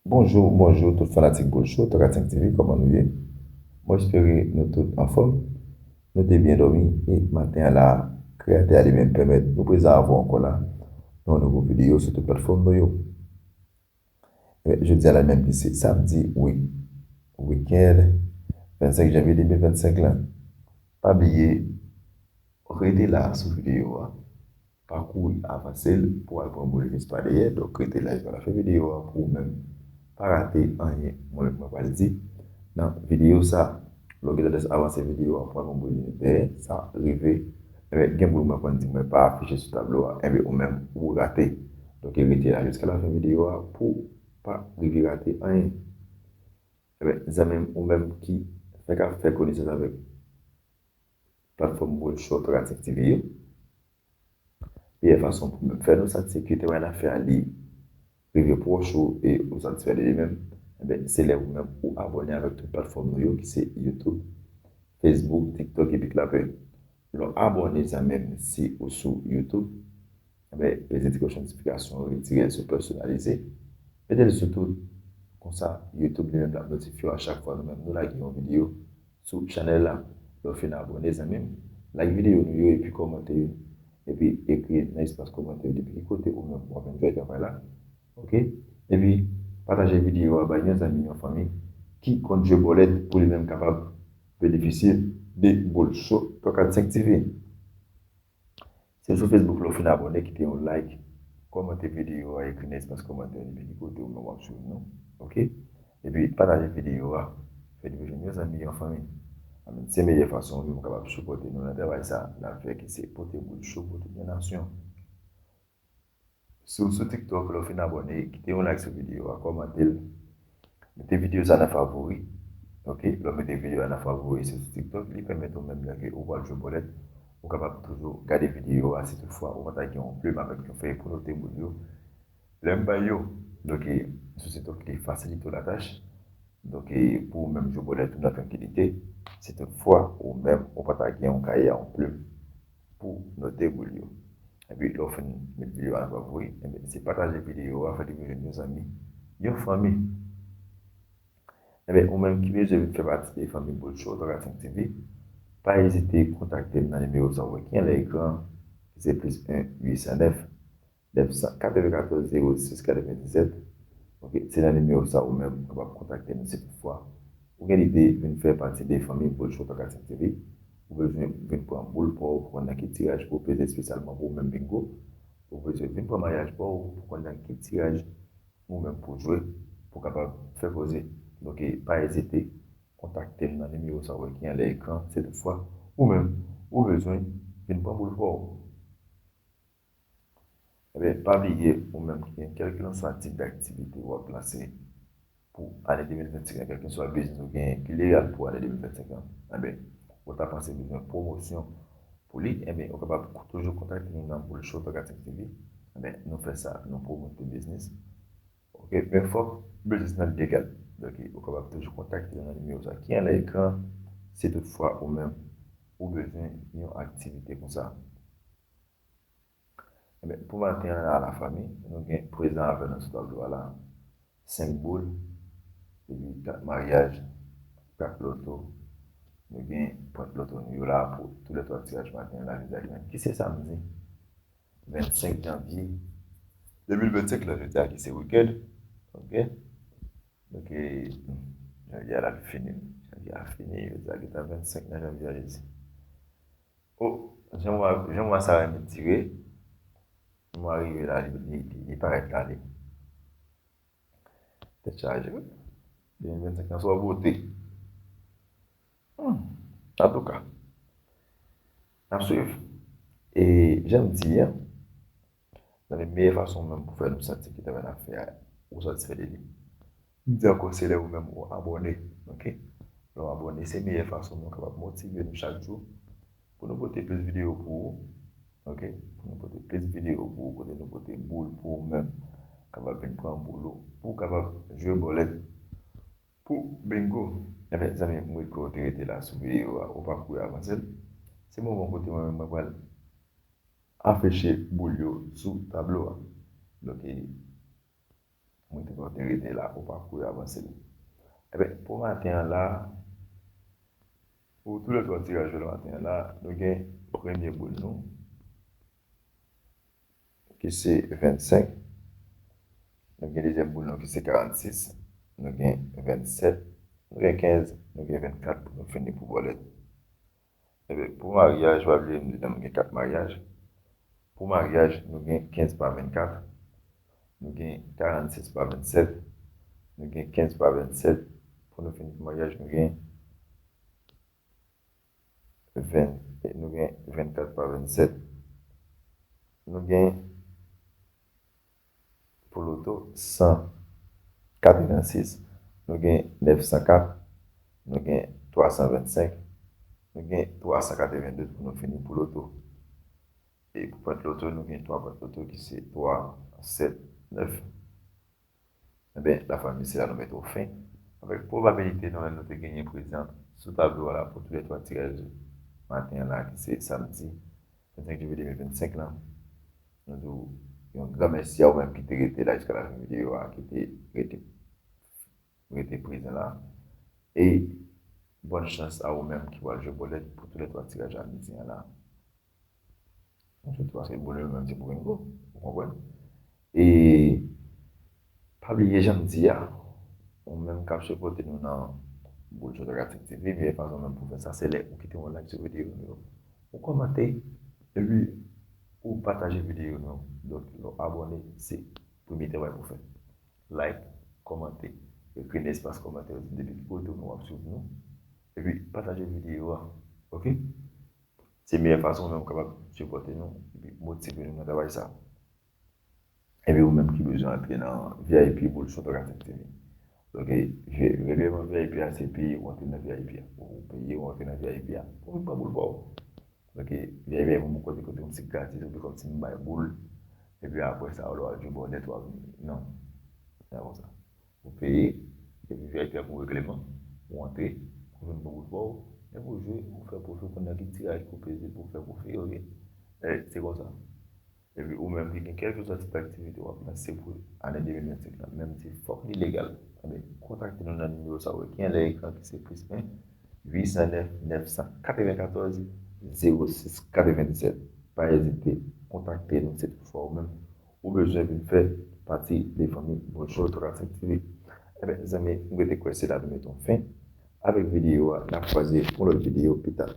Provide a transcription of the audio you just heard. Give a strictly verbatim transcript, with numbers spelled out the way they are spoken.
Bonjou, bonjou tout fanatik Boul Show, Tòkatsenk T V, kòman nou ye? Mwen espere nou tout anfòm. Nou te byen dòmi e maten an la, Kreyatè a li menm pèmèt nou prezan avè w ankò la nan yon nouvo videyo sou tout platfòm nou yo. E jodi a la menm ki se samdi, wi, wikenn vennsenk janvye de mil vennsenk lan. Pa bliye, rete la sou videyo a. Pa kouri avanse l pou al pran boul jis pa dèyè. Donk, rete la jiska lafen videyo a pou ou menm pa rate anyen mwen menm mwen pral di nan videyo sa. Lè w gen tandans avanse videyo a pou al pran boul jis dèyè, sa rive. Ebyen, gen boul mwen konn di mwen pa afiche sou tablo a, ebyen, ou menm ou rate. Donk, rete la jiska lafen videyo a pou pa rive rate anyen. Ebyen, zanmi m, ou menm ki fèk ap fè konesans avèk platfòm Boul Show Tòkatsenk T V yo, meyè fason pou menm fè nou santi ke travay n ap fè a li rive pwòch ou e ou satisfè de li menm, ebyen, se lè ou menm ou abòne avèk tout platfòm nou yo ki se YouTube, Facebook, TikTok epi Clapper. Lè w abòne zanmi m, si ou sou YouTube, ebyen, peze ti kloch notifikasyon, retire l sou pèsonalize. Mete l sou tout. Konsa, YouTube li menm l ap notifye w a chak fwa nou menm nou lage yon videyo sou chanèl la. Lè w fin abòne, zanmi m, like videyo nou yo epi kòmante yo. Epi ekri nan espas kòmantè yo depi ki kote ou menm w ap enjoy travay la. Oke? Epi pataje videyo a bay yon zanmi, yon fanmi ki konn jwe bòlèt pou li menm kapab benefisye de Boul Show Tòkatsenk T V. Si w sou Facebook, lè w fin abòne, kite yon like, kòmante videyo a, ekri nan espas kòmantè yo depi ki kote ou menm w ap swiv nou. Oke? Epi pataje videyo a. Fè li jwenn yon zanmi, yon fanmi. Anben, se meyè fason ou menm ou kapab sipòte nou nan travay sa n ap fè ki se pote Boul Show pou tout yon nasyon. Si w sou TikTok, lè w fin abòne, kite yon like sou videyo a, kòmante l, mete videyo sa nan favori. Oke, lè w mete videyo a nan favori, si w sou TikTok, li pèmèt ou menm lè ke ou pral jwe bòlèt, ou kapab toujou gade videyo a si toutfwa ou pa ta gen yon plim avèk yon fèy pou note boul yo. Lè m bay yo, donk, sou TikTok, li fasilite w latach. Donk, pou ou menm jwe bòlèt ou nan trankilite, si toutfwa ou menm ou pa ta gen yon kaye a yon plim pou note boul yo. Epi lè w fin met videyo a nan favori, ebyen, se pataje videyo a, fè li jwenn yon zanmi, yon fanmi. Ebyen, ou menm ki bezwen vin fè pati de fanmi Boul Show Tòkatsenk T V, pa ezite kontakte m nan nimewo sa w wè ki anlè ekran an, ki se plis en uit san nèf nèf san katrevenkatòz zewo sis katrevendiset. Oke, se nan nimewo sa ou menm ou kapab kontakte nou si toutfwa ou gen lide vin fè pati de fanmi Boul Show Tòkatsenk T V. Ou bezwen vin pran boul pa w pou konn nan ki tiraj pou w peze espesyalman pou ou menm bingo. Ou bezwen vin pran maryaj pa w pou konn nan ki tiraj ou menm pou jwe pou kapab fè koze. Donk, pa ezite kontakte m nan nimewo sa w wè ki anlè ekran si toutfwa ou menm ou bezwen vin pran boul pa w. Ebyen, pa bliye, ou menm ki gen kèlkelanswa tip daktivite w ap lanse pou ane de mil vennsenk lan, kèlkeswa biznis ou genyen ki legal pou ane de mil vennsenk lan, ebyen, ou ta panse bezwen pwomosyon pou li, ebyen, ou kapab toujou kontakte nou nan Boul Show Tòkatsenk T V. Ebyen, nou fè sa, nou pwomòt tou biznis. Oke, men fòk biznis lan legal. Donk, ou kapab toujou kontakte nou nan nimewo sa ki anlè ekran, si toutfwa ou menm ou bezwen yon aktivite konsa. Ebyen, pou maten an la, lafanmi, nou gen prezan avè nou sou tablo a la, senk boul, epi kat maryaj, kat loto, nou gen pwent loto nou yo la pou toulètwa tiraj maten an la, jodi a li menm ki se samdi vennsenk janvye de mil vennsenk la, jodi a ki se wikenn. Oke? Donk, janvye a l ap fini. Janvye a fini, jodi a gentan vennsenk nan janvye a, Jezi. O, jan mwa, jan mwa sa renmen dire, mwa rive la, li, li, li, li parèt la, li. Tèt chaje, wi. De mil vennsenk lan twò bote. Hmm. Antouka, n ap swiv. E jan m di a, nan meyè fason menm pou fè nou santi ke travay n ap fè a, ou satisfè de li. M di ankò, se lè ou menm ou abòne, oke? Lè w abòne, se meyè fason nou kapab motive nou chak jou pou nou pote plis videyo pou ou, oke? Pou nou pote plis videyo pou ou, kote nou pote boul pou ou menm, kapab vin pran boul ou, pou w kapab jwe bòlèt pou bingo. Ebyen, zanmi m, m wè ke w te rete la sou videyo a, ou pa kouri avanse l. Se moman kote mwen menm mwen pral afiche boul yo sou tablo a. Donk, e, Mwen te konte rete la, ou pa kouri avanse l. Ebyen, pou maten an la, pou tou lè twa tiraj yo maten an la, nou gen premye boul nou, ki se vennsenk. Nou gen dezyèm boul nou ki se karannsis. Nou gen vennsèt. Nou gen kenz. Nou gen vennkat pou nou fini pou bòlèt. Ebyen, pou maryaj, pa bliye m di nou gen kat maryaj. Pou maryaj, nou gen kenz pa vennkat. Nou gen karannsis pa vennsèt. Nou gen kenz pa vennsèt. Pou nou fini pou maryaj, nou gen ven, nou gen vennkat pa vennsèt. Nou gen pou loto san katrevensis, nou gen nèf san kat, nou gen twa san vennsenk, nou gen twa san katrevendous pou nou fini pou loto. E pou pwent loto, nou gen twa pwent loto ki se twa, sèt, nèf. Ebyen, lafanmi, se la nou mete w fen avèk pwobabilite nou menm nou te genyen prezan sou tablo a la pou tou lè twa tiraj maten an la, ki se samdi vennsenk janvye de mil vennsenk lan. Nou di w yon gran mèsi a ou menm ki te rete la jiska lafen videyo a, ki te rete, rete prezan la. E bòn chans a ou menm ki pral jwe bòlèt pou tou lè twa tiraj a midi an la. Mwen sot paske boul yo menm se pou grenn gwo, ou konprann? E pa bliye jan m di a, ou menm k ap sipòte nou nan Boul Show Tactic T V, meyè fason menm pou fè sa, se lè ou kite yon like sou videyo nou yo, ou kòmante, epi ou pataje videyo nou yo. Donk, lè w abòne, se premye travay pou fè. Like, kòmante, ekri nan espas kòmantè yo, di depi ki kote w ap swiv nou, epi pataje videyo a, oke? Se meyè fason ou menm kapab sipòte nou epi motive nou nan travay sa. Epi ou menm ki bezwen antre nan V I P Boul Show Tactic T V. Donk, je-, regleman V I P a, se peye ou antre nan V I P a. Ou peye ou antre nan V I P a. Pou vin pran boul pa w. Donk, V I P a pou mwen kote kote m se gratis, ou vin kòmsi m bay boul. Epi apre sa, ou lè w al jwe bòlèt, w ap vini. Non. Se pa konsa. Ou peye, epi V I P a pou regleman, ou antre, ou vin pran boul pa w, epi ou jwe, ou fè pwofi, ou konn nan ki tiraj pou peze, pou fè pwofi, oke? E, se konsa. Epi ou menm ki gen kèlkeswa tip aktivite w ap lanse pou ane de mil vennsenk lan, menm si fòk li legal, ebyen, kontakte nou nan nimewo sa w wè ki anlè ekran ki se plis en, uit san nèf, nèf san katrevenkatòz, zewo sis katrevendisèt. Pa ezite, kontakte nou si toutfwa ou menm ou bezwen vin fè pati de fanmi Boul Show Tactic T V. Ebyen, zanmi, m rete kwè se la nou mete yon fen avèk videyo a. N ap kwaze pou lòt videyo pita.